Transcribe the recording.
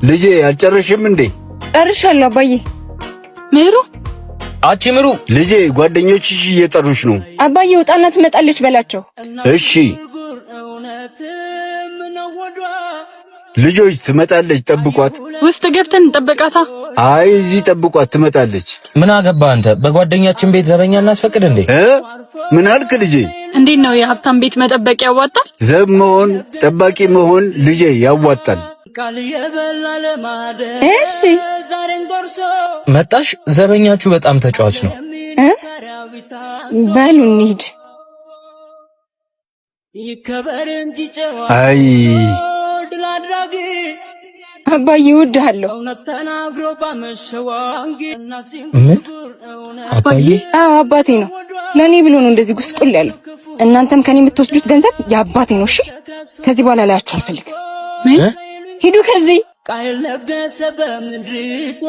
ልጄ አልጨረሽም እንዴ? ጨርሻለሁ አባዬ። ምሩ፣ አቺ ምሩ፣ ልጄ ጓደኞችሽ እየጠሩሽ ነው። አባዬ ውጣና ትመጣለች በላቸው። እሺ ልጆች፣ ትመጣለች፣ ጠብቋት። ውስጥ ገብተን እንጠብቃታ። አይ እዚህ ጠብቋት፣ ትመጣለች። ምን አገባ አንተ? በጓደኛችን ቤት ዘበኛ እናስፈቅድ እንዴ? እ ምን አልክ ልጄ? እንዴት ነው የሀብታም ቤት መጠበቅ ያዋጣል? ዘብ መሆን ጠባቂ መሆን ልጄ ያዋጣል። እሺ። መጣሽ። ዘበኛችሁ በጣም ተጫዋች ነው። እ በሉ እንሂድ። አይ አባዬ እወድሃለሁ። ምን አባዬ? አዎ አባቴ ነው። ለእኔ ብሎ ነው እንደዚህ ጉስቁል ያለው። እናንተም ከኔ የምትወስዱት ገንዘብ የአባቴ ነው። እሺ፣ ከዚህ በኋላ ላያችሁ አልፈልግም። ምን? ሂዱ ከዚህ። ቃል ነገሰ በምድሪቷ።